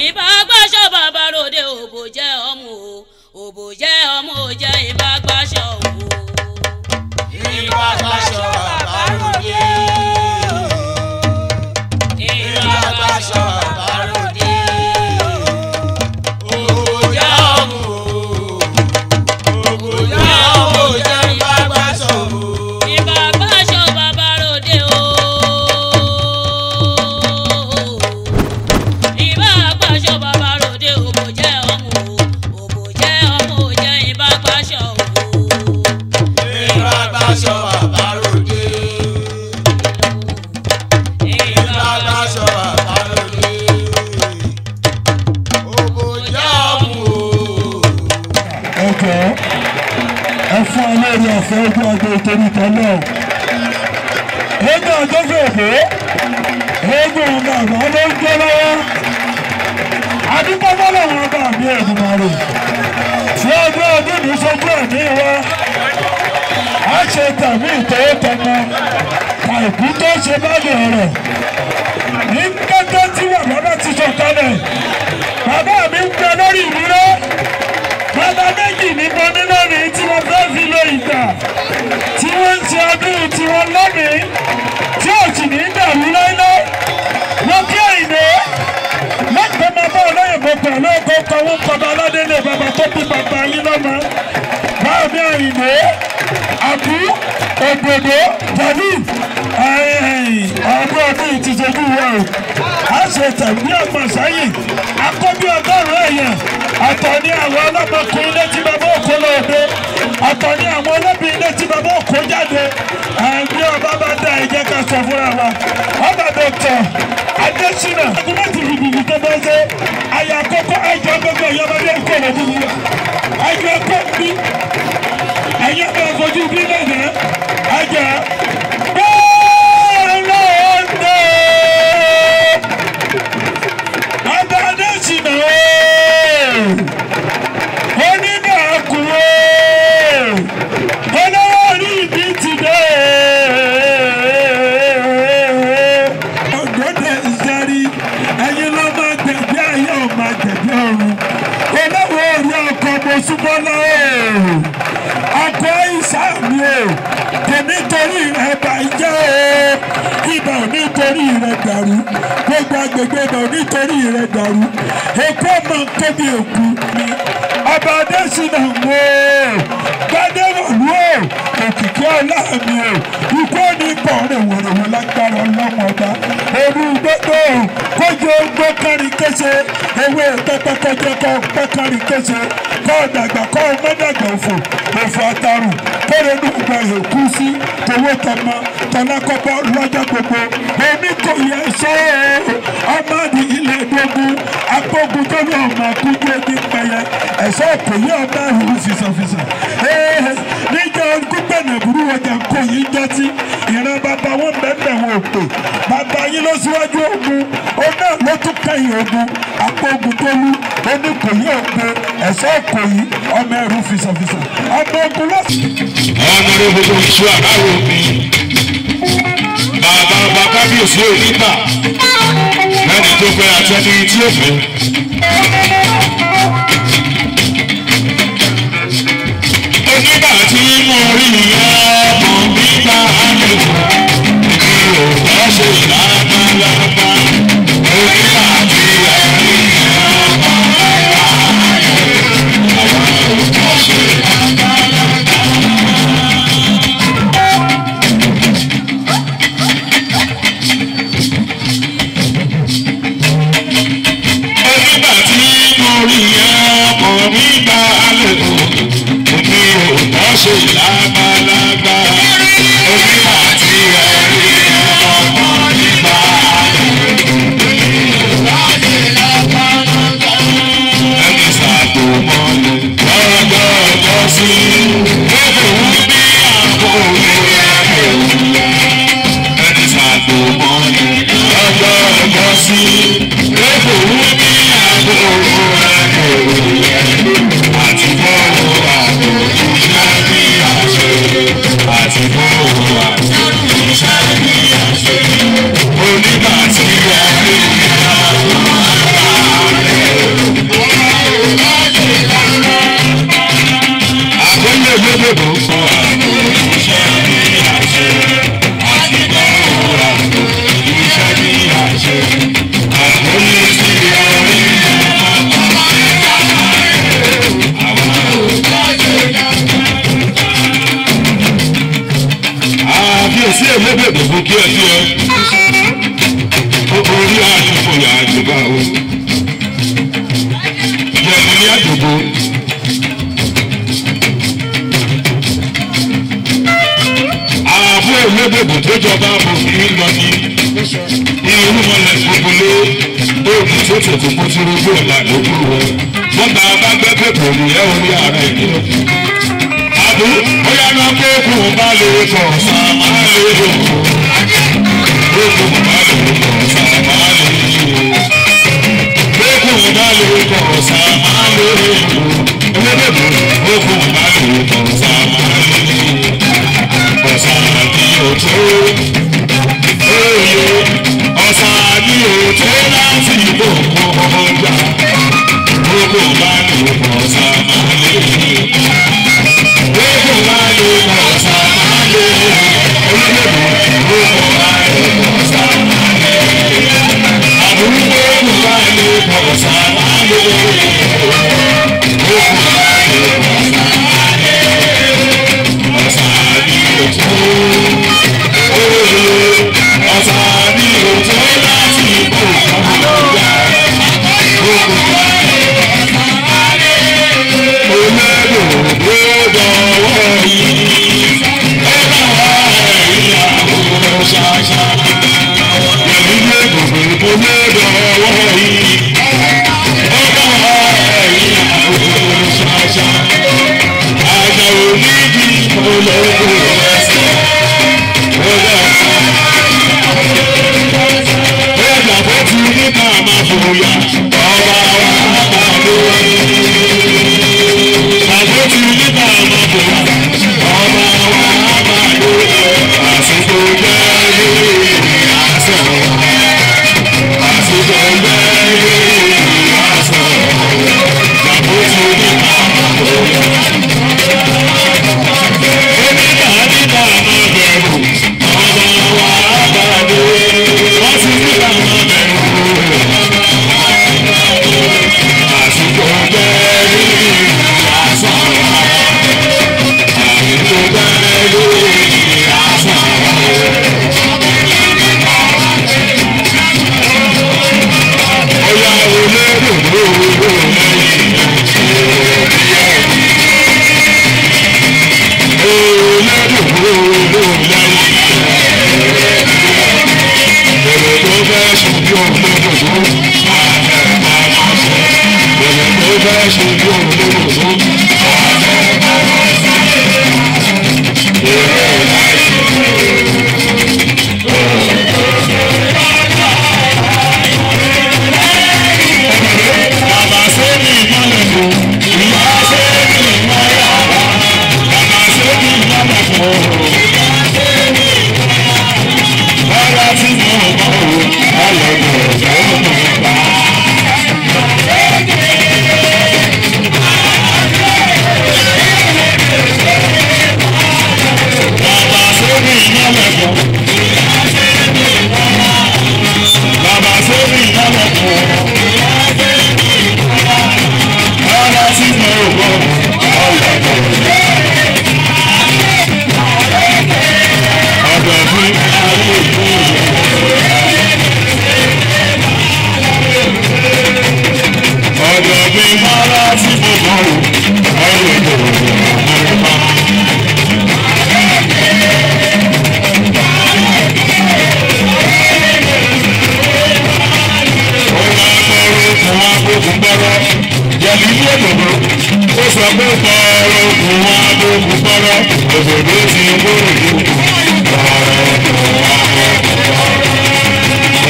Ìbá gbàṣọ bàbá ròde òbò jẹ́ ọmọ o. Òbò jẹ́ ọmọ o jẹ́ ìbá gbàṣọ o. Ìbá gbàṣọ bàbá ròde. Ìbá gbàṣọ bàbá ròde. Òbò jẹ́ ọmọ o. Òbò jẹ́ ọmọ o jẹ́ ìbá gbàṣọ o. Ìbá gbàṣọ bàbá ròde o. Ìbá gbàṣọ bàbá ròde òbò jẹ́ ọmọ o. Òbò jẹ́ ọmọ o jẹ́ ìbá gbàṣọ o. Ìbá gbàṣọ bàbá ròde. Ìbá gbàṣọ bàbá ròde. Òbò jẹ́ ọmọ o. Ẹjọ́ ẹ fún olórí ọ̀fẹ́ ojú ọgbẹ́ ìtorí tọ́lọ́. Eégún ọjọ́ fèèfé, eégún ọmọ àgbà ló ń gbé lọ́wọ́. Adúgbò fọlọ́run ọba mi Èdùmàrè. Tí ọjọ́ ọdún mi ṣojú ẹ̀mí wa, a ṣe tàbí ìtọ́wọ́ tọmọ. Àìkú tó ṣe báyìí ọ̀rọ̀. Ní kété tí bàbá bá ti sọ̀kalẹ̀, bàbá mi ń gbé lórí ìdúró. Bàbá méjì ní mo ní lónìí tí mo fẹ́ fi lo ìgbà tí wọ́n ń ṣe ọdún tiwọn lónìí tí ò sì ní dàrú láíláí. Mo kí Àyìndé lọ́pọ̀ máa bá olóyìnbó pẹ̀lú ọkọ̀ kọ̀wé kọba aládélé bàbá tó bí bàbá yín lọ́mọ. Báàmí Àyìndé àbú òdòdó pẹ̀lú ọdún ọdún yìí ti ṣojú wa o. A ṣe tẹ̀lé ọgbọ̀n sẹ́yìn akọ́bí ọgọ́rùn-ún èèyàn. Ọ̀tọ̀ ni àwọn ọlọ́mọkùnrin létí bàbá òkú lóde. Ọ̀tọ̀ ni àwọn olóbìnrin létí bàbá òkú jáde. Ẹ̀mí ọba bá dá ẹ̀jẹ̀ ká sọ fúnra wa. Ọba Dr. Adésínà. Ẹ̀kúnmẹ́tì fìdìdì tó bá ṣe. Àyà àkọ́kọ́ ẹ̀jọ̀ gbogbo ìyọ́mọdé ẹ̀kọ́ lójú wa. Ẹ̀jọ̀ ẹ̀kọ́ bí. Ẹ̀yẹ́ bá fojú bí lẹ́yìn. Ẹ̀jọ̀ bẹ́ẹ̀ lóde. Ọba Adésínà ooo. Onídàákú ooo. Olówó orí mi ti dé. Ọ̀gbọ́dẹ̀ ìsẹ́rí ẹ̀yin ló máa gbẹ̀gbẹ́ ayé ò máa gbẹ̀gbẹ́ ọ̀run. Olówó orí ọkọ̀ Mosúmọ́lá ooo. Ọkọ̀ Ìsá mi o. Kò nítorí rẹ̀ bàjẹ́ o. Ibà ò nítorí rẹ̀ dàrú. Gbogbo agbègbè ibà ò nítorí rẹ̀ dàrú. Èkó máa ń tóbi èkú mi. Ọba Adésínà ń wò ó. Gbadéwọ̀lú o. Òkìkí ọlá mi o. Ikú ò ní bọ̀ rèwòrèwò lágbára ọlọ́mọ ọba. Òru gbogbo o. Kójú ogbó kárí kése. Ewé pẹpẹ kọjọ kọ pẹ kárí kése. Kọ́ dàgbà kọ́ mọ́dàgbà òfò. Òfò àtàrùn. Kóre nùgbà èkú sí. Towó tọmọ tọlákọ́bọ́ lọ́jọ́ gbogbo. Èmi kò yẹ ṣé ọmọ ní ilé gbogbo. Agbógun tó ní ọmọ kúndé ní pẹyẹ. Ẹ̀ṣọ́ kò yẹ ọmọ ẹ̀hún fìsànfìsàn. Níjọ́ gbẹ̀nà burú ọjà kò yí jẹ́ tí ìran bàbá wọn bẹ̀rẹ̀ wọn ò pè. Bàbá yín ló síwájú ogun. Ó náà ló tún kẹ́yìn ogun. Agbógun tó lú. Ó ní kò yí ògbó. Ẹ̀ṣọ́ kò yí ọmọ ẹ̀rú fìsànfìsàn. Ọmọ ogun ló. Ọmọdé gbogbo ìṣú àbáwò mi. Bàbá ọba kábíyèsí onígbà. Lẹ́ni tó fẹ́ àtẹ́ni tí ó fẹ́. Onígbà tí mo rí ọmọ mi bá lè wò. Mi ò fẹ́ ṣe lábálábá. Onígbà tí a rí ọmọ mi bá lè wò. Àwa ò fẹ́ ṣe lábálábá. Onígbà tí mo rí ọmọ mi bá lè wò. Mi ò fẹ́ ṣe lábálábá. Kábíyèsí èlébèbè fún kí ẹ sí ẹ. Orí àtúnfòyà àjùbá o. Ìjẹ̀bù ní àdúgbò. Ààbò èlébèbè tó jọba mo fi ń lọ ní. Irú mọ̀lẹ́ gbogbo lé. Òògùn tó tètè kó tí rogbó ọ̀la lójú rẹ̀. Wọ́n bá a bá gbẹ́ pẹ̀pẹ̀ ní ẹ̀ orí ara ẹ̀ ní. Àbú bóyá náà kó kùn bá lè kọ̀ sàmá lè lò. Kókùn bá lè kọ̀ sàmá lè lò. Kókùn bá lè kọ̀ sàmá lè lò. Olódòdó kókùn bá lè kọ̀ sàmá lè lò. Ọ̀sán àbí òtó. Oye ọ̀sán àbí òtó láti ìbò ọjà. Kókùn bá lè kọ̀ sàmá lè lò. Kókùn bá lè kọ̀ sàmá lè lò. Olódòdó kókùn bá lè kọ̀ sàmá lè lò. Àbúrò kókùn bá lè kọ̀ sàmá lè lò. Kókùn bá lè kọ̀ sàmá lè lò. Ọ̀sán àbí òtó. Oye ọ̀sán àbí òtó láti ìbò ọjà. Kókùn bá lè kọ̀ sàmá lè lò. Olódòdó dọ̀wọ́ yìí. Ẹ bá wá ẹ̀yìn àwọn ṣáṣá. Yẹ̀mí lé gbogbo dọ̀wọ́ yìí. Ẹ bá wá ẹ̀yìn àwọn ṣáṣá. Àjà onídìí olóko ẹsẹ̀. Ẹ̀dà bó ti ní ká máa fòyà. Ọba wa pàdé. Bàbá ti ní ká máa fòyà. Ọba wa pàdé. Àsìkò jẹ́ lórí àṣọ. Àsìkò jẹ́ lórí àṣọ. Bàbá ti ní ká máa fòyà. Oníkà ní ká máa bẹ̀rù. Ọba wa pàdé. Wọ́n ti ní ká máa bẹ̀rù. Àsìkò jẹ́ lórí àṣọ. Àsìkò jẹ́ lórí àṣọ. Ọya olódòdó olódòdó Èrò tó fẹ́ ṣe bí olódòdó Èrò tó fẹ́ ṣe bí olódòdó Bàbá sẹ́ni ìmọ̀lẹ̀ fún, ìyá sẹ́ni ìmọ̀lẹ̀ bàbá sẹ́ni ìmọ̀lẹ̀ fún. Bọ́lá tí mo bọ̀ wò, ọlọ́dọ̀ ọ̀dọ́ mọ̀ bá. Bàbá sẹ́ni ìmọ̀lẹ̀ fún. Bàbá sẹ́ni ìmọ̀lẹ̀ fún. Bọ́lá tí mo bọ̀ wò, ọlọ́dọ̀ ọ̀dọ́. Ọ̀dọ̀ fún ayé ìlú. Ọ̀dọ̀ mi bọ́lá tí mo bọ̀ wò, ọlọ́dọ̀ ọ̀dọ́ mọ̀ bá. Ó sọ pé tọrọ ògùn wa lóògùn tọrọ òdòdó ti kúrò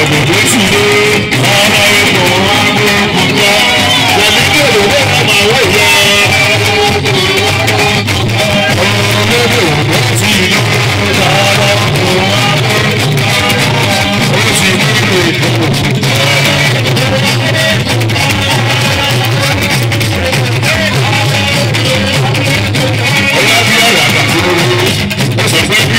òdòdó ti dé tọrọ ògùn wa lóògùn tọ yẹ̀lí ní òdòdó kan máa wọ̀ yẹ. Òdòdó ti dé tọrọ ògùn wa lóògùn ó ti kúrò. Ọlá bí ọ̀rọ̀ àgbà tó lórí, ó sọ pé bí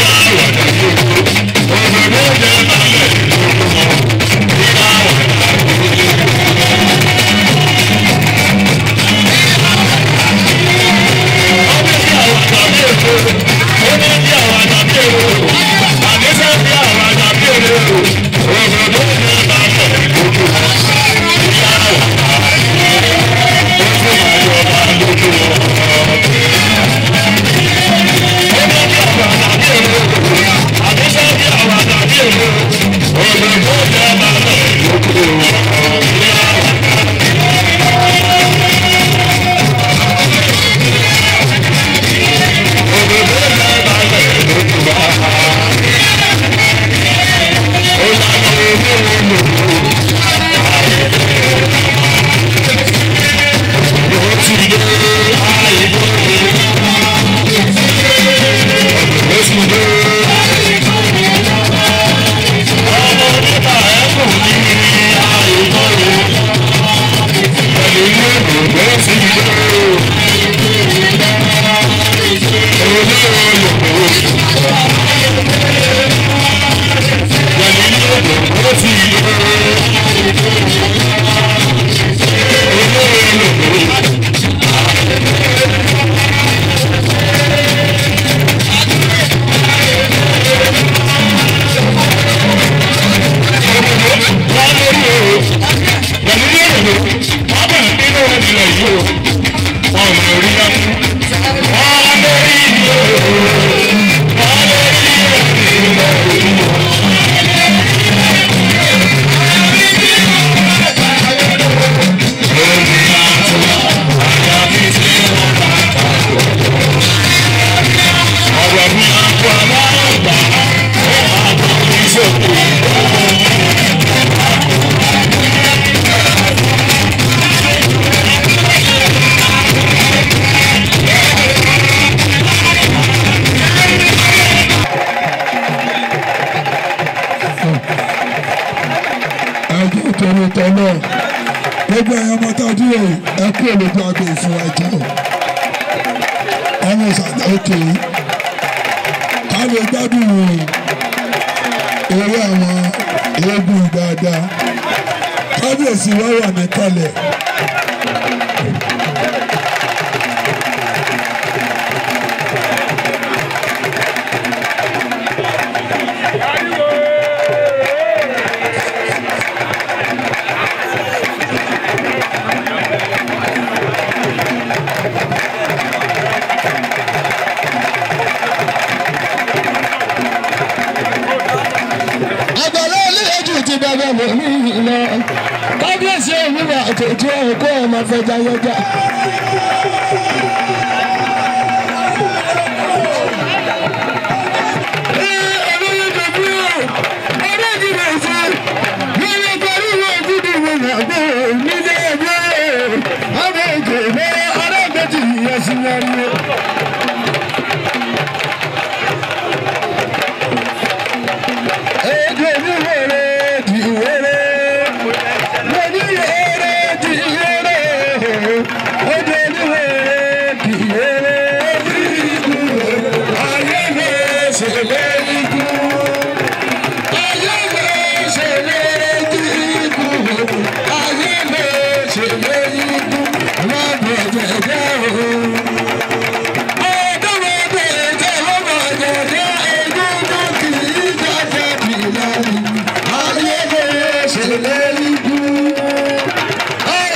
Gbogbo ẹ̀yin ọmọ tá a dúró ẹ kú olójú agbo ìfún ẹjọ́ ọmọ ìsàlẹ̀ òkè ká lè gbádùn eré àwọn eégún dáadáa. Kábíyèsí wá wà níkàlẹ̀. Kábíyèsí òwúrọ̀ àtòjú ọ̀hún ọmọ fẹja yọjá. Hey!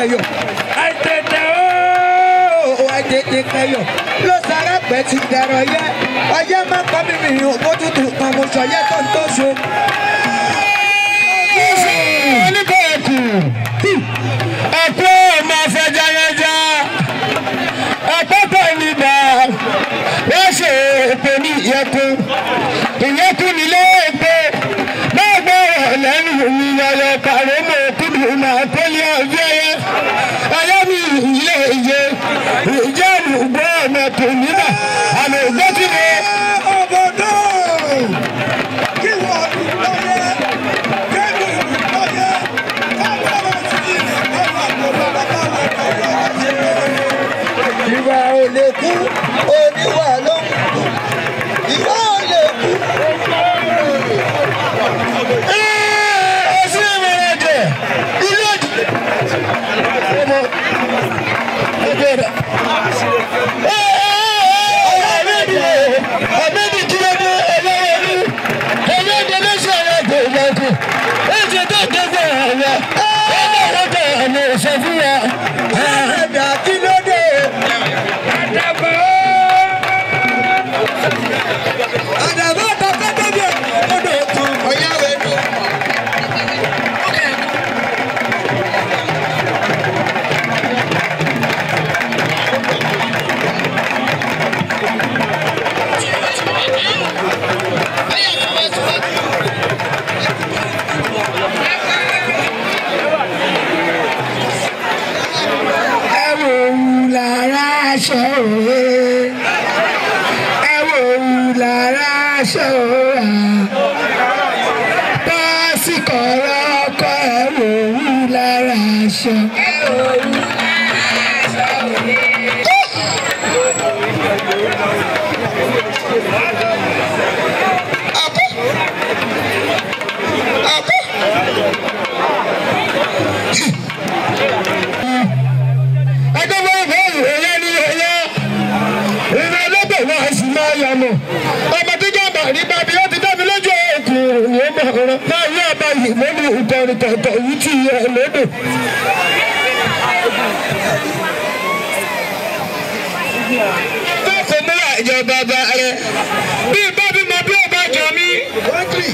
kẹyọ̀. Àìtètè ooo àìtètè kẹyọ̀ ló sára pẹ́ ti dẹ̀rọ̀ yẹ. Ọyẹ́ má kọ́ mímì òmótútù kan mo sọ yẹ tó ń tó so. Oníkọ̀ọ̀kù ẹ̀pẹ́ ọmọ afẹjayẹja ẹ̀pẹ́ pẹ̀lú ìdá wọ́n ṣe èpè ní ìyẹ́kùn ìyẹ́kùn nílé èpè bẹ́ẹ̀ lẹ́nu mi yọyọ kàró mọ̀ kúndùn máa pẹ́lẹ́ ọjọ́ yẹ ọyọ́ mi ilé ìyẹ ìjẹ́ ìgbọ́ ọmọ kò níbà àmì ìgbọ́ tí mo. Ọbọdọ kí wọ́n lọ́yẹ kẹ́mi lọ́yẹ káwọn ti ilẹ̀ káwọn àgbọ̀dọ̀ bàbá wọn lọ́yẹ. Ìwà ò lè kú oníwà ló ń kú ìwà ò lè kú. Ẹsìn ìrìnàjò ilé ọmọ ẹgbẹ́ rẹ̀. Àmẹ́bí kí ló dé ẹlẹ́wọ̀n ẹlẹ́dẹ̀ lọ́sẹ̀ ọ̀rọ̀ ìgbàkú. Ẹ̀jẹ̀ tó dẹ́gbẹ̀ ọ̀rọ̀ ẹlẹ́wọ̀n ọ̀nà ìṣẹ́ fún wa. Ẹ̀dá kí ló dé? Àdàbọ̀ tọ́kọ́ débi odò tún ọ̀yáwó dùn. Ẹ wò ó lára aṣọ òwe. Ẹ wò ó lára aṣọ òwe. Pásíkọ̀rọ̀ ọkọ ẹ wò ó lára aṣọ. Ẹ wò ó lára aṣọ òwe. Ẹgbẹ́ bá bá ìròyìn ní ẹ̀yà ìrìn ọlọ́bẹ̀ náà sì máa yà mọ̀ ọmọ tó jẹ́ àbàrí bàbí ó ti dá mi lójú òkú òun ọmọ ọ̀rọ̀ máa yí ọba yìí mọ́ ní ìkọrin kọ̀ọ̀kan yìí ti yẹ lódò. Bákan náà ìjọba bàbá rẹ̀ bí bá bí mo bí ọba jọ mí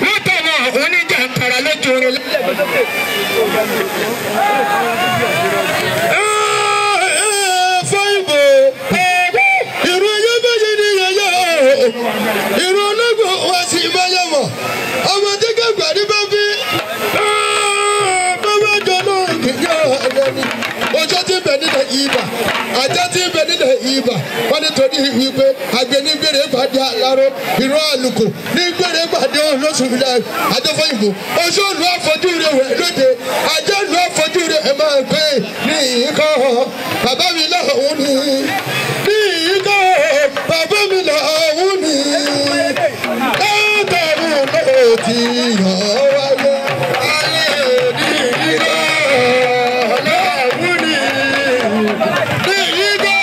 wọ́n tọ̀wọ̀ oníjà ń tara lójú orin. Fọ́ìbò ìrù ẹyẹ méje ní yẹyẹ ìrù ológun wá sí ìbáyọmọ ọmọ tí kẹgbà ní bá fi bàbá jọ náà kìí ọ̀rẹ́ ni ọjọ́ tí ń bẹ nílẹ̀ ibà ajá tí ń bẹ nílẹ̀ ibà wọ́n nítorí wípé àgbẹ̀ ní gbèrè pàdé aláró ìró àlùkò ní gbèrè pàdé olóṣùwìlà àjọfọ́yìnbó oṣù òlù àfọ́jú rẹ̀ wẹ̀ lóde ajá òlù àfọ́jú rẹ̀ ẹ̀ máa gbé ní ìkọ́ bàbá mi lọ́hùn ní ní ìkọ́ bàbá mi lọ́hùn ní látàrú náà ti yọ̀ wáyé ayé ní ìkọ́ lọ́hùn ní ní ìkọ́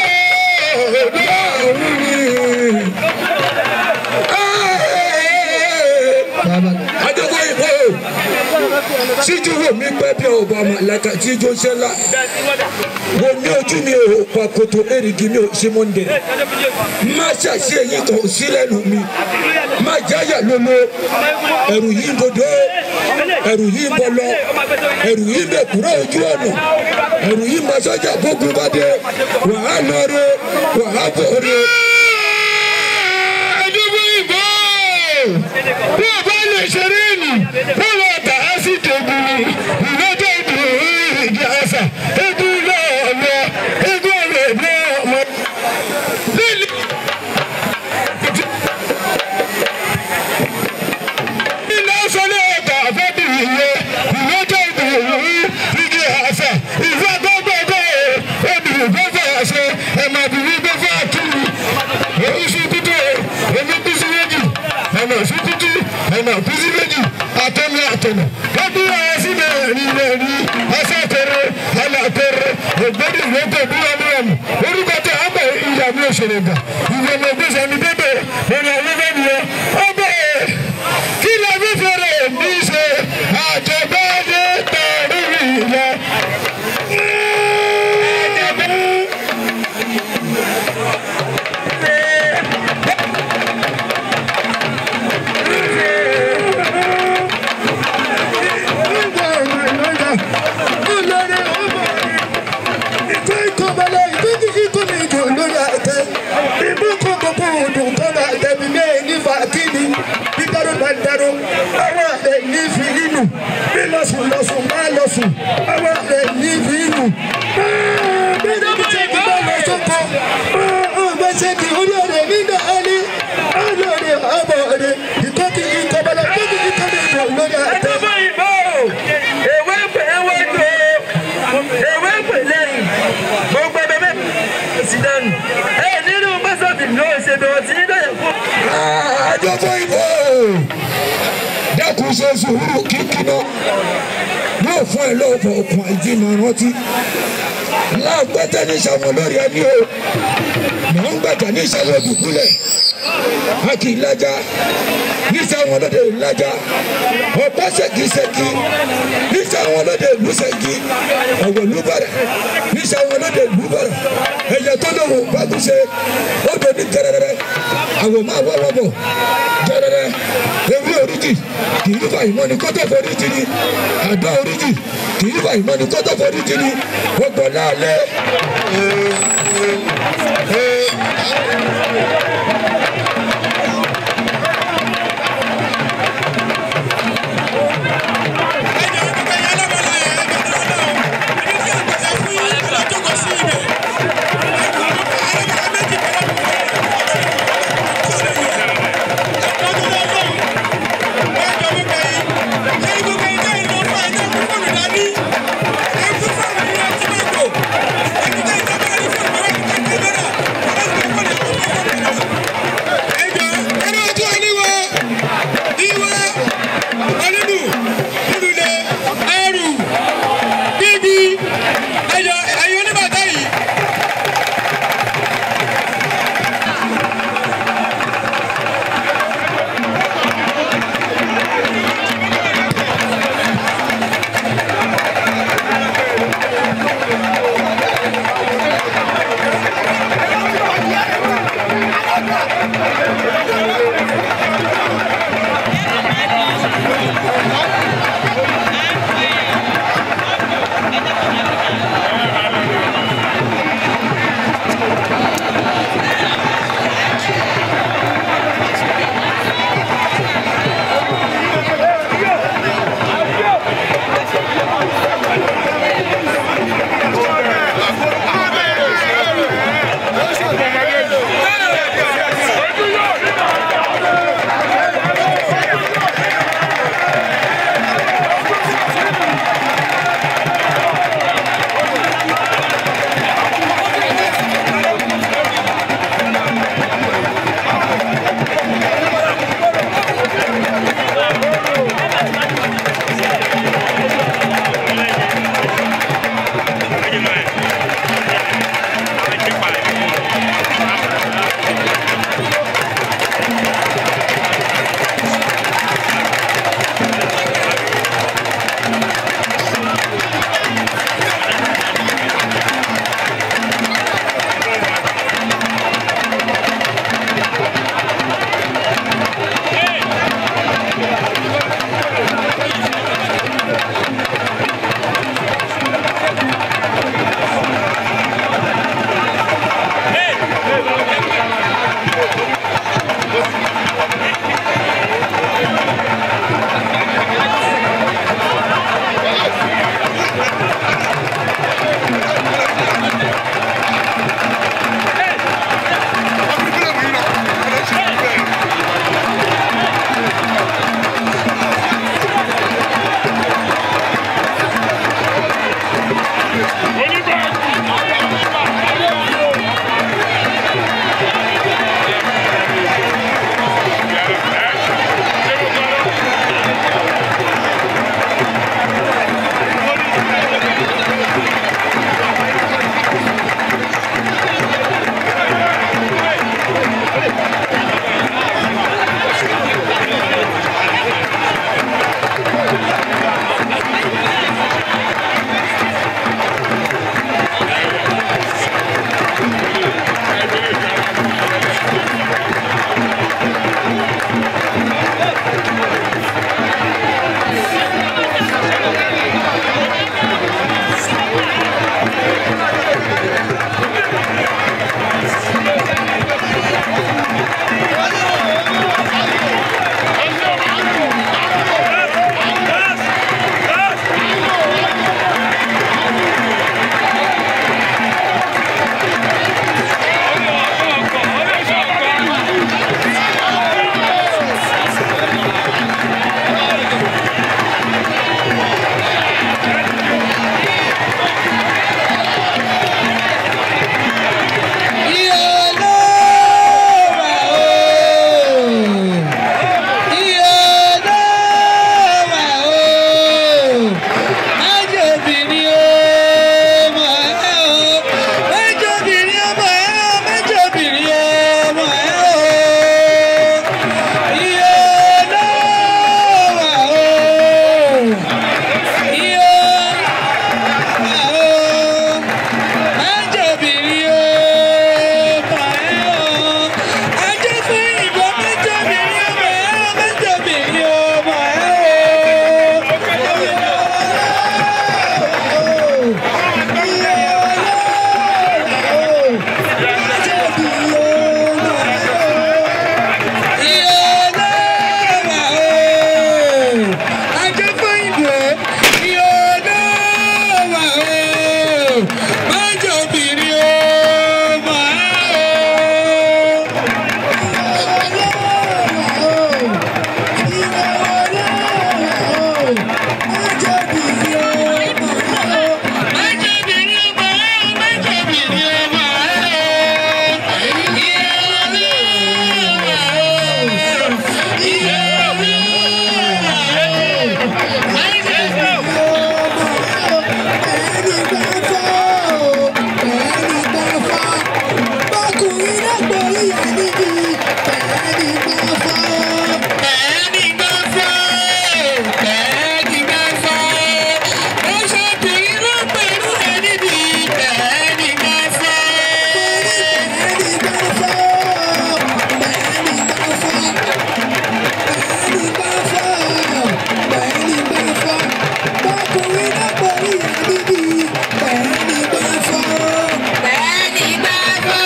lọ́hùn ní. Adéwọ́ ìwé o síjú wò mí pẹ́ bí ọba màláka tíjú ṣẹlá wò mí ojú mi ò pàkótó èrìgì mi ò sí mọ́ndé má ṣàṣe èyí kò sí lẹ́nu mi má jáyà lólo ẹ̀rù yìí ń bodò ẹ̀rù yìí ń bọlọ ẹ̀rù yìí ń bẹ̀ kúrò ojú ọ̀nà ẹ̀rù yìí ń bá sọ́jà bógun bá dé wàá lọ re wàá bọ̀ re. Ẹdúgbò ìbò bí o bá lè ṣeré nì wọ́n lọ tà á sí tògùn ìlọ́jọ́ ìbò ìjà àṣà egun lọ́ọ̀lọ́ egun ọ̀rọ̀ ẹ̀gbọ́n ọmọ. Nílẹ̀ sọlẹ̀ ọ̀tà àfẹ́bí ìyẹ ìlọ́jọ́ ìbò ìjà àṣà ìfẹ́ gbọ́gbọ́gbọ́ obìnrin gbọ́fẹ́ àṣẹ ẹ̀mọ̀bìnrin gbọ́fẹ́ àtúrù oríṣi kútó omi kú sí méjì ọ̀nà sí kútú ọ̀nà kú sí méjì àtọ̀nà àtọ̀nà wọ́n bí wọ́n sí mẹ́rin mẹ́rin ọ̀sẹ̀ kẹrẹ ọ̀nà kẹrẹ ògbóni ìwékò bí wọ́n mú ọ̀mù orúkọ tẹ ọgbà ìyá mi òṣèré gà ìwé ọmọ ògbésẹ̀ mi débè òní àwùjọ nìyẹn ọgbà kí ló fi fèrè mi ṣe àjọgbọ́n ní tẹ̀rí ìlẹ̀. Yóò ṣe bẹ̀rẹ̀ tí ní bẹ̀rẹ̀ fún. Àjọpọ̀ ìbò dákun ṣe sùúrù kíkíná yóò fún ẹ lọ́wọ́ okùn àìjìnà rántí láàgbẹ́tẹ̀ ní ìṣàwọn lórí ẹni o mò ń gbàjà ní ìṣàwọn ìdùkúlẹ̀ a kì í lájà ní ìṣàwọn lóde ìlàjà ọ̀pọ̀ ṣèkìṣèkì ní ìṣàwọn lóde ìlú ṣèkì ọ̀wọ̀ ìlú bẹ̀rẹ̀ ní ìṣàwọn lóde ìlú bẹ̀rẹ̀ ẹ̀yẹ tó lóhùn bá tún ṣe ó dò ní gẹrẹrẹ àwọn máa wọ́ wọ́ bọ̀ gẹrẹrẹ ewé oríjì kì í fà ìmọ̀ ní kótó foríjì ni àdó oríjì kì í fà ìmọ̀ ní kótó foríjì ni ọgbọ̀n láàlẹ́. Ojú yóò rí bàbá. Bẹ́ẹ̀ni bá fọ́,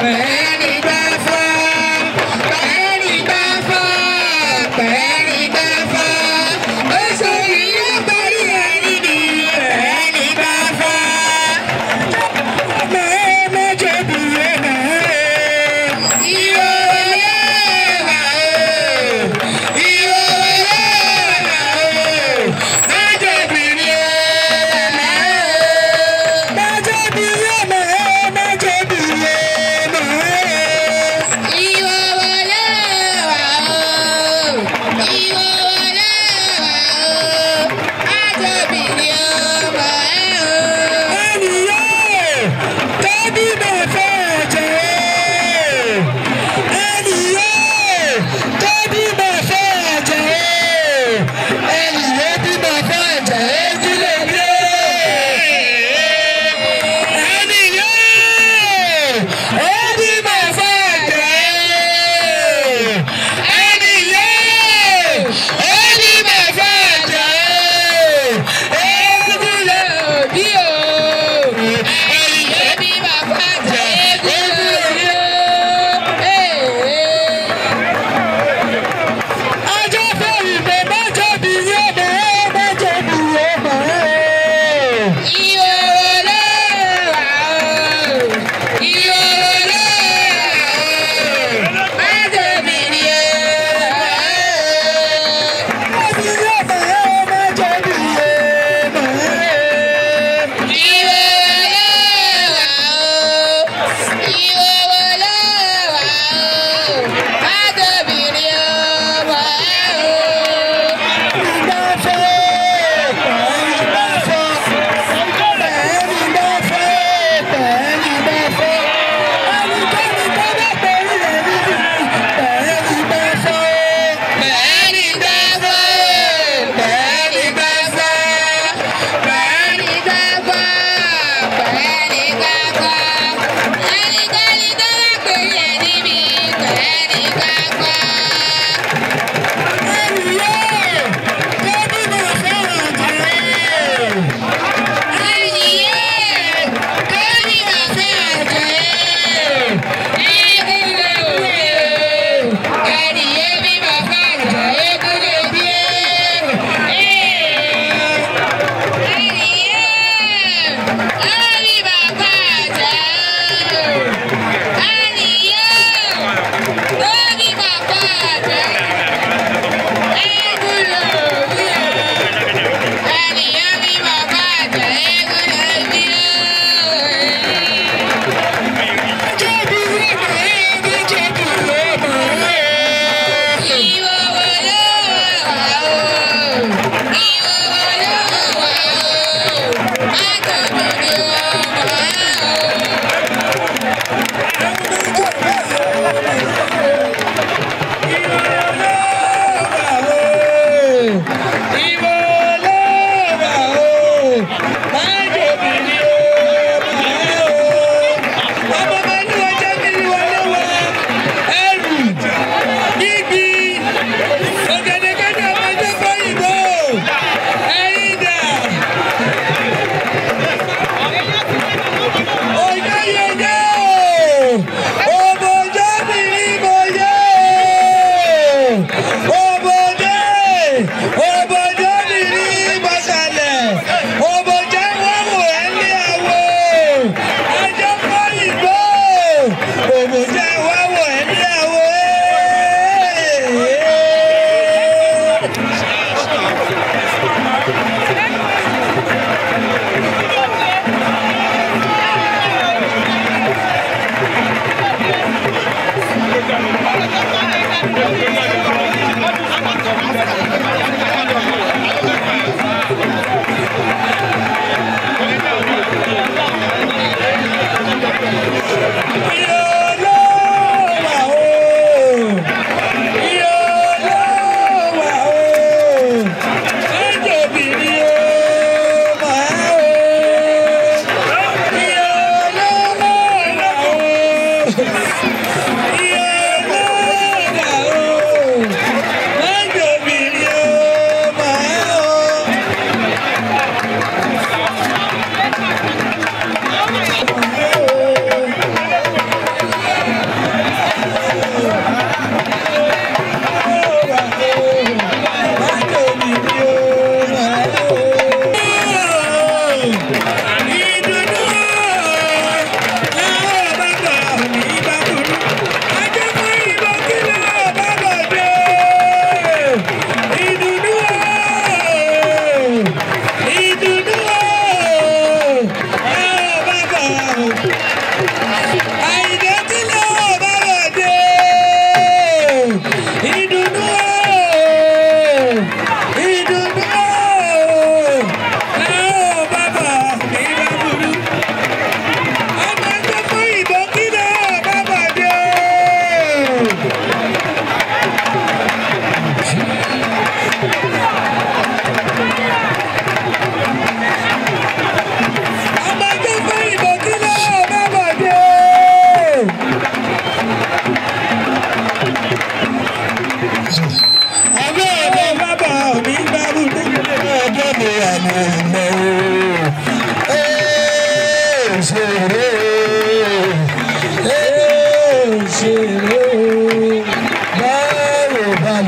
bẹ́ẹ̀ni bá fọ́, bẹ́ẹ̀ni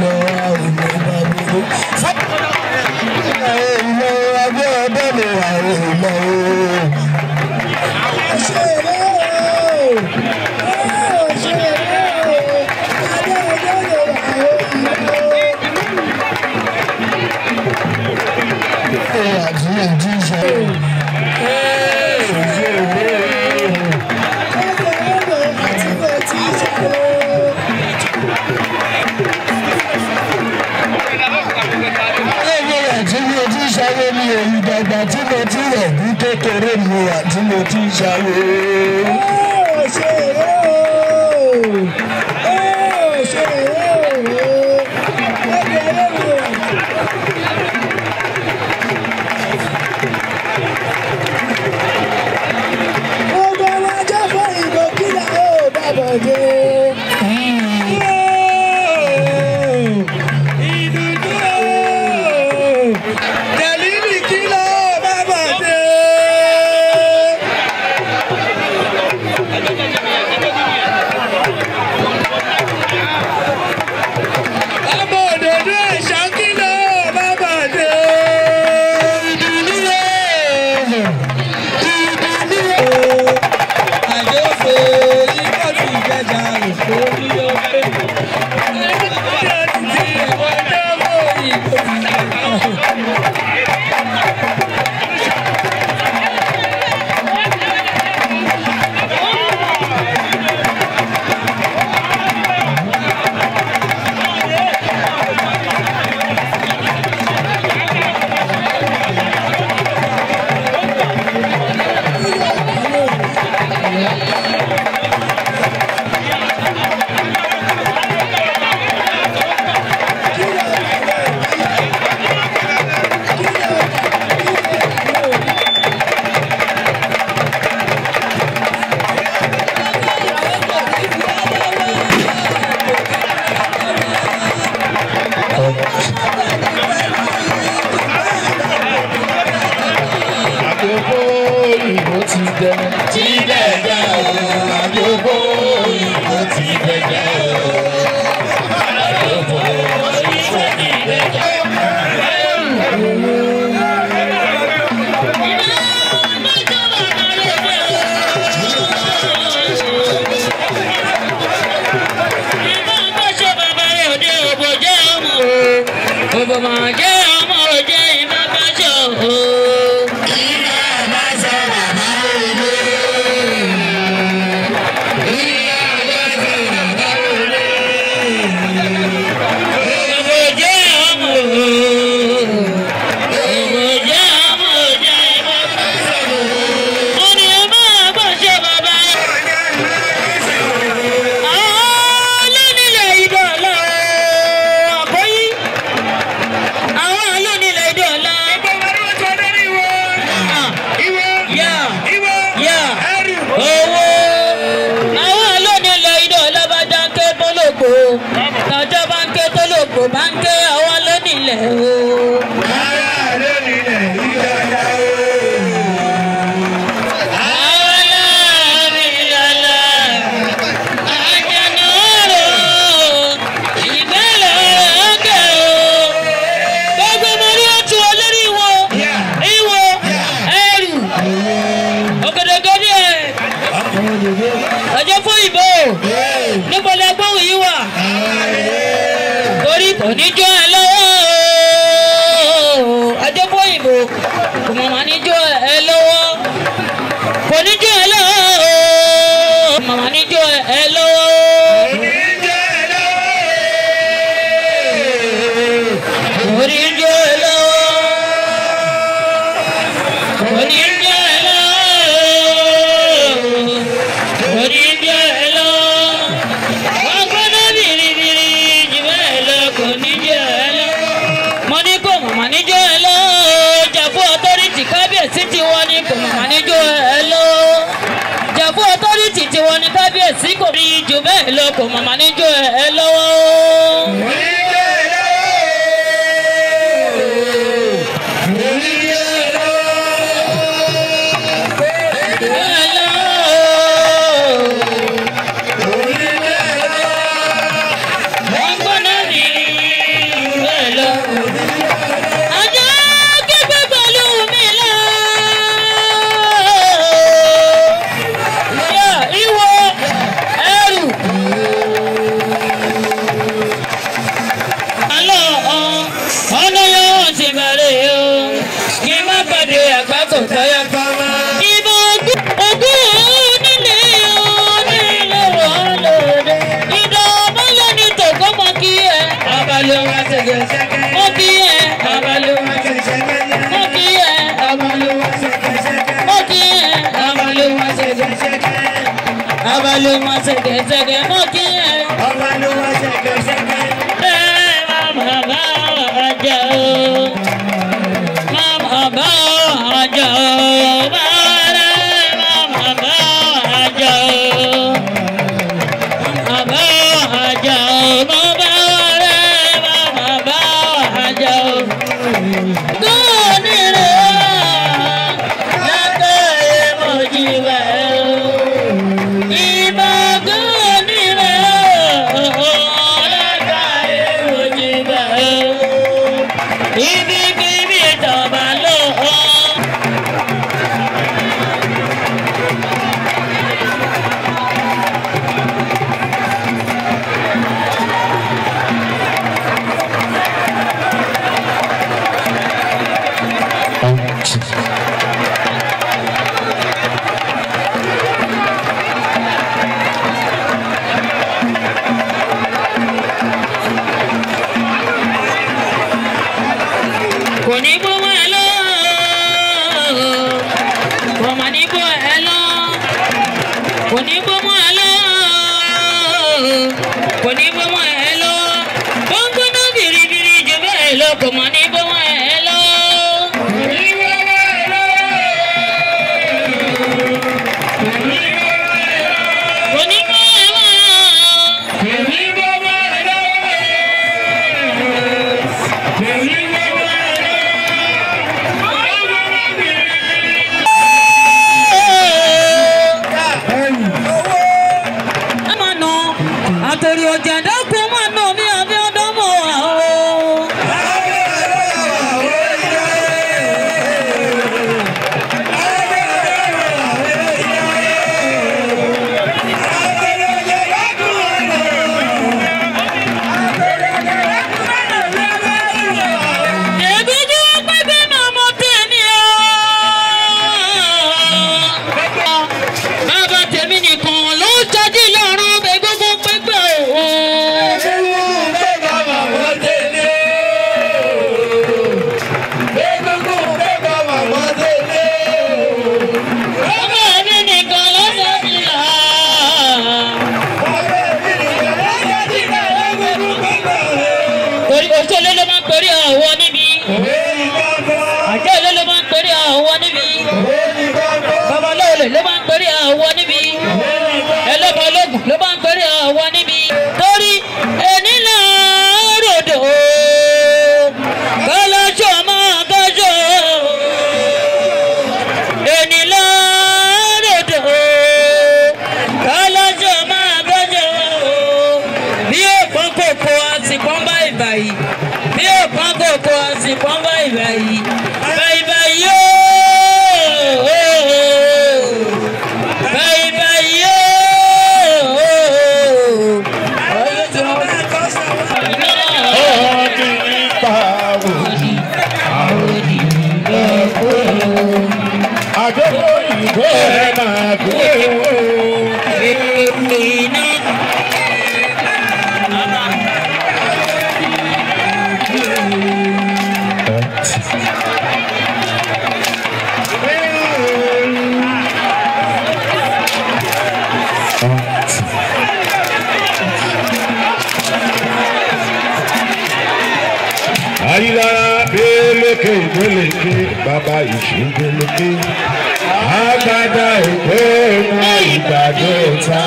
lọ àwọn ọmọ ìlú. Ìlọ abẹ́ ọdẹ lè wà ìlọ Ìgbà tí mo ti rẹ̀ bí kékeré mi wà tí mo ti ń ṣàwé. Ó ṣe é o, ó ṣe é o, ẹgbẹ́ ẹlẹ́wọ̀n. Gbogbo ọmọ ajá fún ìbò kílà ó bàbọ̀ dé. Hello. ní bó mọ́ ẹ lọ. Ó ń gbóná bìrìbìrì jù bẹ́ẹ̀ lọ, kò mọ̀ ní bó mọ́ ẹ lọ. Kò ní bó ẹ lọ. Mọ̀nà àtòrí ọjà dákun mọ̀nà mi àbí ọdọ́ mọ̀ wá o. Ègúnjú pépé máa mọ tèmi o. Bàbá tèmi nìkan ló ń jọjú lọ́rùn egúngún pépé o. Bàbá mi nìkan ló ń jọjú lọ́rùn. Torí òṣèlú ló máa ń torí ọ̀wọ́ níbí. Àjẹ́ ìlú ló máa ń torí ọ̀wọ́ níbí. Babaláwo ló máa ń torí ọ̀wọ́ níbí. Ẹlẹ́bọ ológun ló máa ń torí ọ̀wọ́ níbí. Torí ẹni náà ròdò. Kọ́lọ́jọ́ máa kọ́jọ́. Ẹni náà ròdò. Kọ́lọ́jọ́ máa kọ́jọ́. Bí ó pọ́n kòkó àti pọ́n báyìí báyìí. Bí ó pọ́n kòkó àti pọ́n báyìí báyìí. Báyìí báyìí yóò. Báyìí báyìí yóò. Àdókò ìgbó ẹ̀ máa kú ewu. Ayílára bélékè bélékè bàbá ìṣú bélékè. Agbada òpó mọ ìgbàdo ta.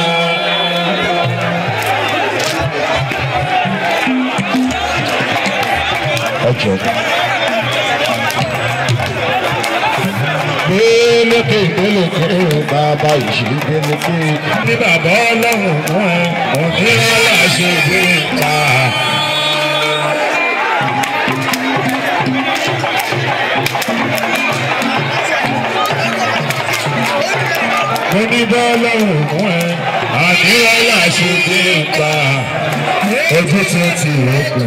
Ọjọ́. Bélékè bélékè bàbá ìṣú bélékè. Ní bàbá ọlọ́run wọn, òní ọlá ṣe gbé ta. Mo ní bọ́lọ́run fún ẹ, àníwọ́lá ṣe dé pa. Ojú tó ti rọ́pò,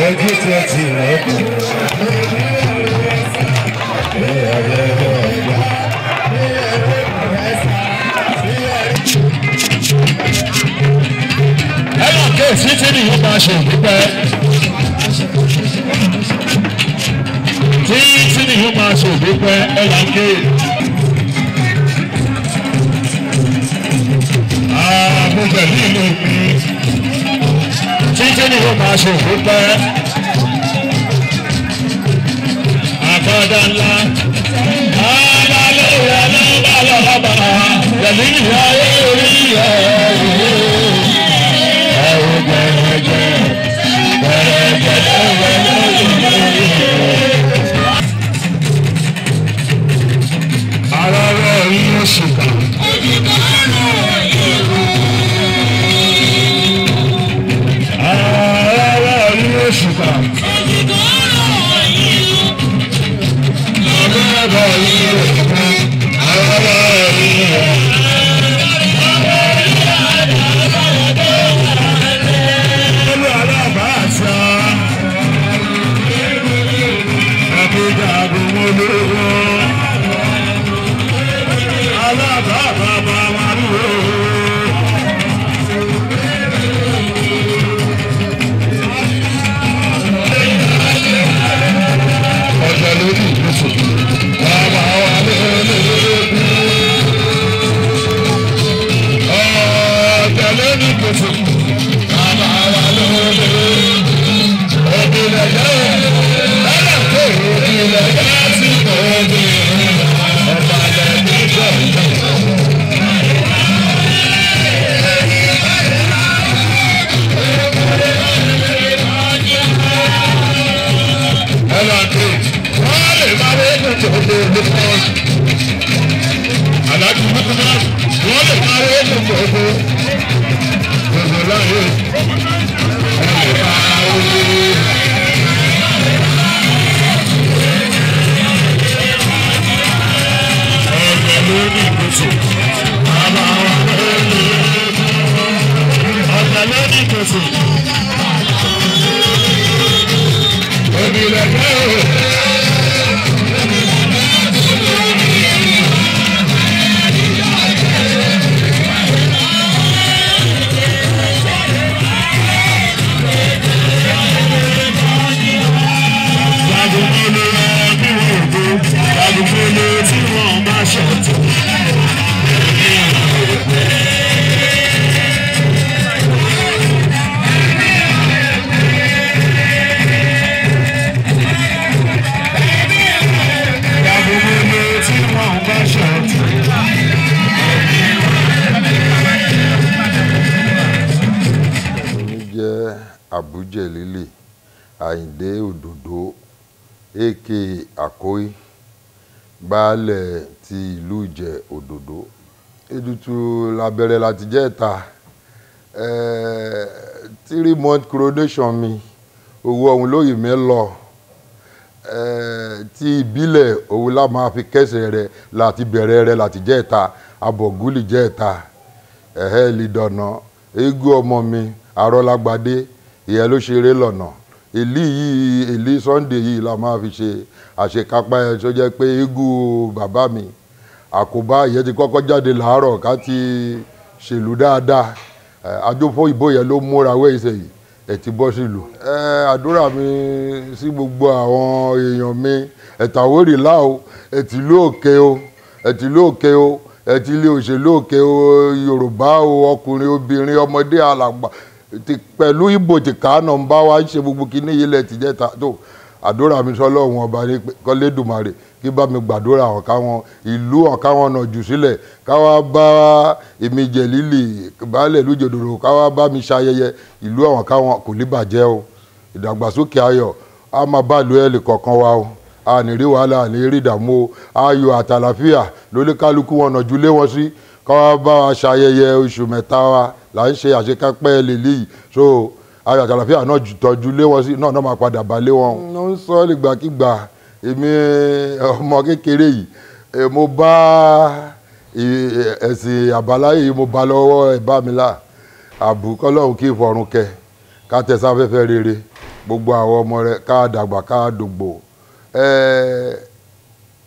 ojú tó ti rọ́pò. Ẹ lọ kéèsì tí nìyí máa ṣe ìdúpẹ́. Tí tí nìyí máa ṣe ìdúpẹ́ ẹ là ń ké. Mo pẹ̀lú ìlú mi. Tí tí nìyí máa ṣe ìdúpẹ́. Àkọ́dá ńlá. Alalóra lọ́ba lọ́ba. Pẹ̀lú ìyá orí ẹ̀ ẹ̀ gbẹ̀rẹ̀jẹ̀ gbẹ̀rẹ̀jẹ̀ lọ́wọ́. Ara rẹ̀ rí oṣù kan. Ara rẹ̀ rí oṣù kan. Ara rẹ̀ rí oṣù kan. Ara rẹ̀ rí oṣù kan. ìgbésù. Bàbá wa ló lè. Òbílẹ̀ jẹ́ ẹlẹ́kọ̀ọ́ òbílẹ̀ jẹ́ sí òbí. Ọ̀bàlẹ̀ níjọ́ ìjọba. Àbújẹ̀lílì Àyìndé Òdòdó aka Àkóí, baálẹ̀ ti ìlú Ìjẹ̀ Òdòdó. Ètùtù labẹ̀rẹ̀ láti jẹ́ta 3 month coronation mi, owó ọ̀hún lóyè mi lọ ti ìbílẹ̀ òun la máa fi kẹsẹ̀ rẹ̀ láti bẹ̀rẹ̀ rẹ̀ láti jẹ́ta abọ̀gúlì jẹ́ta ẹ̀hẹ́ ìlídọ̀nà eégún ọmọ mi Arọ́lágbadé ìyẹn ló ṣeré lọ́nà. Èlí yìí èlí Sunday yìí la máa fi ṣe àṣekápá ẹ tó jẹ́ pé eégún bàbá mi àkóbá ìyẹn ti kọ́kọ́ jáde làárọ̀ ká ti ṣèlú dáadáa. Àjọpọ̀ ìbò yẹn ló múra wẹ́ẹ̀sẹ̀ yìí ẹ̀ ti bọ́ sílùú. Àdúrà mi sí gbogbo àwọn èèyàn mi ẹ̀tàwórìlá o, ẹ̀tìlú òkè o, ẹ̀tìlú òkè o, ẹ̀tìlú òṣèlú òkè o, Yorùbá o, ọkùnrin obìnrin ọmọdé alàgbà ti pẹ̀lú ìbò tí kàánà ń bá wa ń ṣe gbogbo kíní yìí lẹ̀ tìjẹ́ta tó. Àdúrà mi sọ́lọ́run ọba ní kọ́lédùmarè kí bá mi gbàdúrà ọ̀ká wọn ìlú ọ̀ká wọn nà jù sílẹ̀ káwá bá èmi Jẹ̀lílì baálẹ̀ ìlú Ìjẹ̀-Òdòdó káwá bá mi ṣayẹyẹ ìlú ọ̀ká wọn kò ní bàjẹ́ o. Ìdàgbàsókè ayọ̀ á máa bá ìlú ẹ̀lì kọ̀ọ̀kan wa o, a ní rí wàhálà, a ní rí ìdààmú o. Ayọ̀ àtàlàfíà lóníkálukú wọn nà jù lé wọn sí káwá bá wa ṣayẹyẹ oṣù mẹ́ta wa là ń ṣe àṣekápẹ́ lèlí yìí. So ayọ̀ àtàlàfíà náà tọ́jú lé wọn sí náà náà máa padà bá lé wọn. Ó ń sọ nígbàkigbà èmi ọmọ kékeré yìí mo bá ẹ̀sìn àbáláyé yìí mo bá lọ́wọ́ ẹ̀ bá mi là àbùkọ́ lọ́hùn kí ìfọ̀rùn kẹ ká tẹ̀sáfẹ́fẹ́ rere gbogbo àwọn ọmọ rẹ ká dàgbà ká dògbò.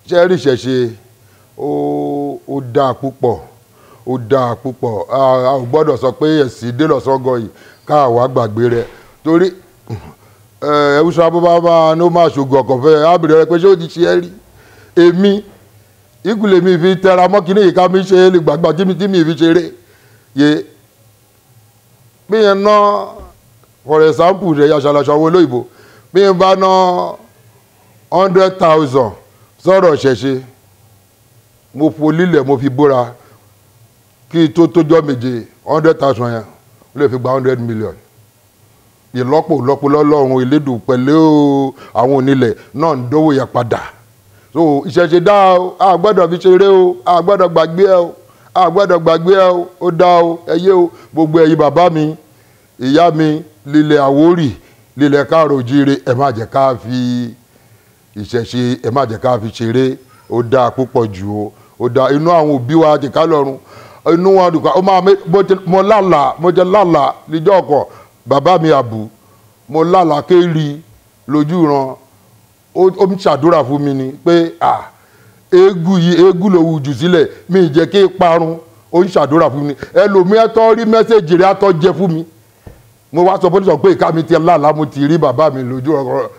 Ṣẹ́rí ìṣẹ̀ṣe ó dáa púpọ̀, ó dáa púpọ̀. A ò gbọ́dọ̀ sọ pé ẹ̀sìn dé lọ́sọ́gọ́ yìí ká wá gbàgbé rẹ̀ torí ẹ̀wùsọ abúbá ní ó máa ṣògùn ọ̀kàn fẹ́ ábìrì rẹ pé ṣé ó ti ṣe é rí. Èmi ìkùlé mi fi tẹra mọ́ kíní yìí ká mi ṣe é lè gbàgbà tí mi fi ṣeré yé bí yẹn ná. For example rẹ̀ yaṣalaṣọ àwọn olóyìnbó bí yẹn bá ná 100,000 sọ̀rọ̀ ṣẹ̀ṣe mo fo lílẹ̀ mo fi bóra kí tó tójọ́ méje 100,000 yẹn ó lè fi gba 100 million ìlọ́pọ̀ ìlọ́pọ̀ lọ́lọ́run ìlédùn pẹ̀lú àwọn onílẹ̀ náà ń dówó yẹn padà. So ìṣẹ̀ṣe dá o, a gbọ́dọ̀ fi ṣeré o, a gbọ́dọ̀ gbàgbé ẹ o, a gbọ́dọ̀ gbàgbé ẹ o, ó dá o, ẹ yé o. Gbogbo ẹ̀yin bàbá mi ìyá mi lílẹ̀ Àwórì lílẹ̀ káàró òjíire ẹ má jẹ́ ká fi ìṣẹ̀ṣe ẹ má jẹ́ ká fi ṣeré, ó dáa púpọ̀ jù o, ó dáa. Inú àwọn òbí wa ti ká lọ́run inú wọn dùn ká ó máa mo lálàá mo jẹ lálàá níjọ́ ọkọ̀ bàbá mi àbù mo lálàá kéèrí lójú ran ó ń ṣàdúrà fún mi ni pé à eégún yìí eégún lòun jù sílẹ̀ mi ì jẹ́ kí n parun, ó ń ṣàdúrà fún mi. Ẹlòmíì tó rí mẹ́sẹ̀jì rẹ̀ á tó jẹ fún mi. Mo wá sọ fún pé ìka mi ti lálàá mo ti rí bàbá mi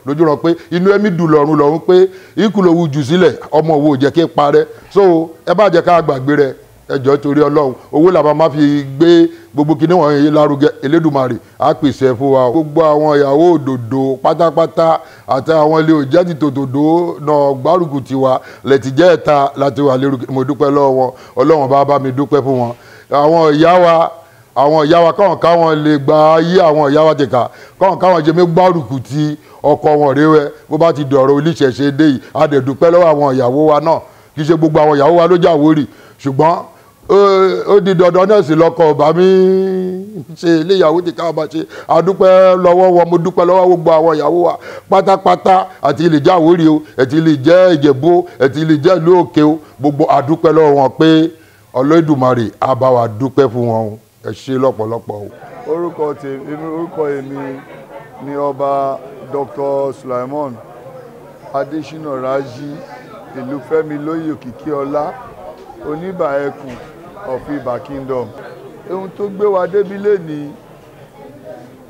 lójú rọ pé inú ẹ̀mí dùn lọ́run lọ́run pé ikú lòun jù sílẹ̀ ọmọ òwò jẹ́ kí n parẹ́. So ẹ bá jẹ́ ká gbàgbé rẹ̀. Ẹjọ́ torí Ọlọ́run, owó làbá máa fi gbé gbogbo kinní wọ̀nyí lárugẹ. Elédùmarè á pèsè fún wa. Gbogbo àwọn ìyàwó òdòdó pátápátá àti àwọn ilé òjẹ́ ti tòdòdó náà gbárùkù tiwa lẹ́tìjẹ́ ẹ̀ta láti wà lérò. Mo dúpẹ́ lọ́wọ́ wọn, Ọlọ́run bá bá mi dúpẹ́ fún wọn. Àwọn ìyá wa, àwọn ìyá wa káwọn káwọn lè gba ayé àwọn ìyá wa tìka, káwọn káwọn jẹ́ mi gbárùkù ti ọkọ wọn rẹ́wẹ́ bó bá ti dọ̀rọ̀ oníṣẹ̀ṣe dé yìí. A dẹ̀ dúpẹ́ lọ́wọ́ àwọn ìyàwó wa náà. Kì í ṣe gbogbo àwọn ìyàwó wa ló jáwórì, ṣùgbọ́n ó di dandan náà sí lọ́kọ ọba mi ṣe ilé ìyàwó tí káwọn bá ṣe. A dúpẹ́ lọ́wọ́ wọn, mo dúpẹ́ lọ́wọ́ gbogbo àwọn ìyàwó wa pátápátá, àti ilé jẹ́ Àwórì o, àti ilé jẹ́ Ìjẹ̀bú, àti ilé jẹ́ ìlú òkè o, gbogbo a dúpẹ́ lọ́wọ́ wọn pé Olódùmarè á bá wa dúpẹ́ fún wọn o. Ẹ ṣé lọ́pọ̀lọpọ̀ o. Orúkọ tèmi, orúkọ èmi ni Ọba Dr. Sulaimon Adesina Raji Ìlúfẹ́mi lóyè Òkìkíọlá, Oníbà Ẹkùn of Ibà Kingdom. Ohun tó gbé wa débi lénìí,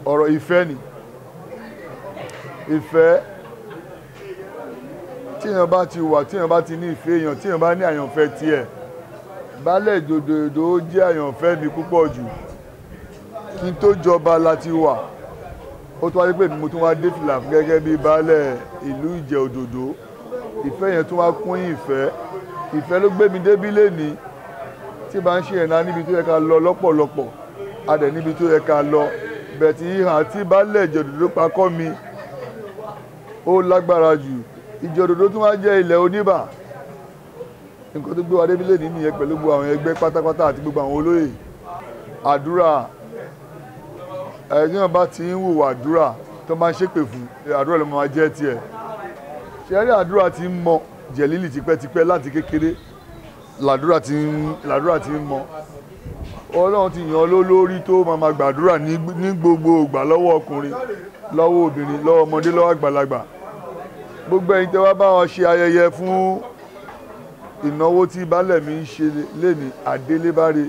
ọ̀rọ̀ ìfẹ́ ni. Ìfẹ́ tí èèyàn bá ti wà, tí èèyàn bá ti ní ìfẹ́ èèyàn, tí èèyàn bá ní àyànfẹ́ tiẹ̀. Baálẹ̀ Ìjòdòdó jẹ́ àyànfẹ́ mi púpọ̀ jù. Kí n tó jọba la ti wà. Ó tún wá dé pé mo tún wá dé fìlà fún gẹ́gẹ́ bí baálẹ̀ ìlú Ìjẹ̀ Òdòdó. Ìfẹ́ yẹn tún wá kún ìfẹ́. Ìfẹ́ ló gbé mi débí lénìí. Tí bá ń ṣe ẹ̀nà níbi tó yẹ ká lọ lọ́pọ̀lọpọ̀, a dẹ̀ níbi tó yẹ ká lọ. Bẹ̀tì ìhà tí baálẹ̀ Ìjẹ̀ Òdòdó pakọ́ mi, ó lágbára jù. Ìjẹ̀ Òdòdó tún wá jẹ́ ilẹ̀ oníbà. Nǹkan tó gbé wa débí lénìí nìyẹn pẹ̀lú gbogbo àwọn ẹgbẹ́ pátápátá àti gbogbo àwọn olóyè. Àdúrà, ẹ̀yìn bá ti ń hùwà àdúrà tó máa ń ṣépè fún, àdúrà ló máa jẹ́ tiẹ̀. Ṣé rí àdúrà ti ń mọ Jẹ̀lílì tipẹ́tipẹ́ láti kékeré, làdúrà ti ń mọ. Ọlọ́run ti yàn lólórí tó máa ma gbàdúrà ní gbogbo ìgbà lọ́wọ́ ọkùnrin, lọ́wọ́ obìnrin, lọ́wọ́ ọmọdé, lọ́wọ́ àgbàlagbà. Gbogbo ẹ̀yin tẹ́ wá bá wọn ṣe ayẹyẹ fún ìnáwó tí baálẹ̀ mi ń ṣe lénìí, Adélébáre,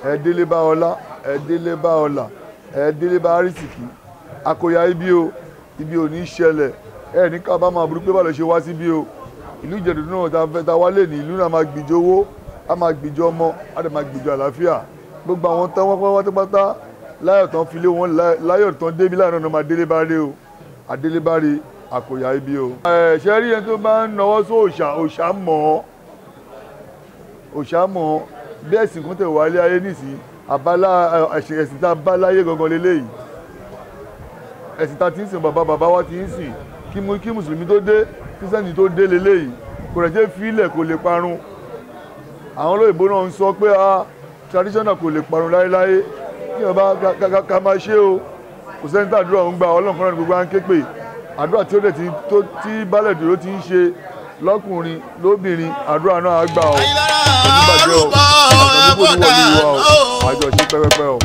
Ẹ̀délébá ọlá, Ẹ̀délébá ọlà, Ẹ̀délébá àrísìkí. Àkòyà ibi o, ibi ò ní ṣẹlẹ̀. Ẹ ní ká bá máa burú pé bá lọ ṣe wá síbí o. Ìlú Ìjẹ̀dù náà ta fẹ́ ta wá lé ní ìlú náà máa gbìjọ owó, á máa gbìjọ ọmọ, á dẹ̀ máa gbìjọ àlàáfíà. Gbogbo àwọn tán wọ́n pátápátá láyọ̀ tán filé wọn, láyọ̀ tán débi láyọ̀ náà máa délé bá rè o. Adélébáre, àkòyà ibi o. Ẹ ṣe rí ẹni tó bá ń nawọ́ sí òòṣà, òòṣà mọ̀ ọ́. Òòṣà mọ̀ ọ́. Bí ẹ̀sìn kan tẹ̀ wá lé ayé nísìnyí, àbálá ẹ̀sìn tá a bá láyé gangan leléyìí. Ẹ̀sìn tá a ti ń sìn bàbá bàbá wa ti ń sìn. Kí mùsùlùmí tó dé, kírísítẹ́nì tó dé leléyìí, kò rẹ̀ ṣe fílẹ̀ kò lè parun. Àwọn olóyìnbó náà ń sọ pé a traditional kò lè parun láéláé. Kí wọ́n bá ká máa ṣe o. Kò sẹ́ni tí àdúrà ń gbà, Ọlọ́run kan náà ní gbogbo à ń ké pè. Àdúrà tí ó dẹ̀ tí baálẹ̀ dúró ti ń ṣe lọ́kùnrin lóbìnrin, àdúrà náà á gbà ọ́. Àjọṣe pẹ́pẹ́pẹ́ o.